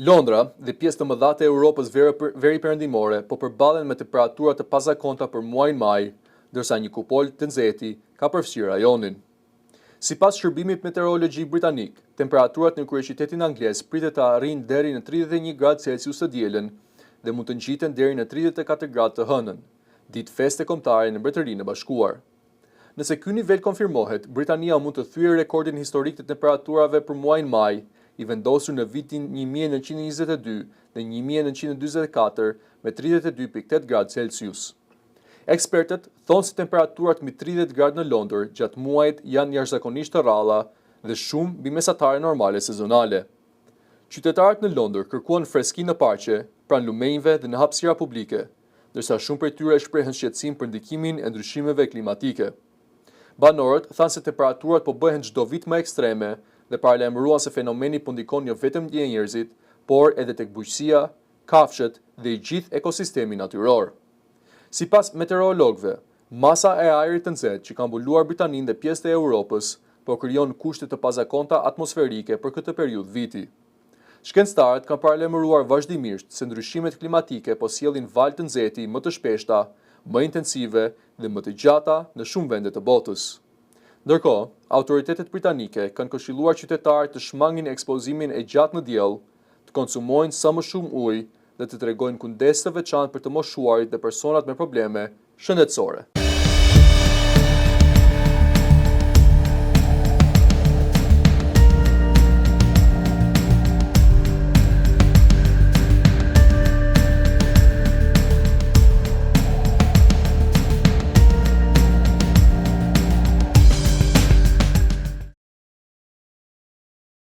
Londra dhe pjesë të mëdha të Europës veriperëndimore po përballen me temperatura të pazakonta për muajin maj, ndërsa një kupolë të nxehti ka përfshirë rajonin. Sipas Shërbimit Meteorologjik Britanik, temperaturat në kryeqytetin anglez pritet të arrijnë deri në 31 gradë Celsius të dielën dhe mund të ngjiten deri në 34 gradë të hënën, ditë feste kombëtare në Mbretërinë e Bashkuar. Nëse ky nivel konfirmohet, Britania mund të thyejë rekordin historik të temperaturave për muajin maj, i vendosur në vitin 1922 dhe 1944 me 32.8 gradë Celsius. Ekspertët thonë se temperaturat mbi 30 gradë në Londër gjatë muajit janë jashtëzakonisht të rralla dhe shumë mbi mesatare normale sezonale. Qytetarët në Londër kërkuan freski në parqe, pranë lumenjve dhe në hapësira publike, ndërsa shumë prej tyre shprehën shqetësim për ndikimin e ndryshimeve klimatike. Banorët thanë se temperaturat po bëhen çdo vit më ekstreme dhe paralajmëruan se fenomeni po ndikon jo vetëm te njerëzit, por edhe tek bujqësia, kafshët dhe i gjithë ekosistemi natyror. Sipas meteorologëve, masa e ajrit të nxehtë që ka mbuluar Britaninë dhe pjesë të Europës po krijon kushte të pazakonta atmosferike për këtë periudhë viti. Shkencëtarët kanë paralajmëruar vazhdimisht se ndryshimet klimatike po sjellin valë të nxehti më të shpeshta, më intensive dhe më të gjata në shumë vende të botës. Ndërkohë, autoritetet britanike kanë këshilluar qytetarët të shmangin ekspozimin e gjatë në diell, të konsumojnë sa më shumë ujë dhe të tregojnë kujdes të veçantë për të moshuarit dhe personat me probleme shëndetësore.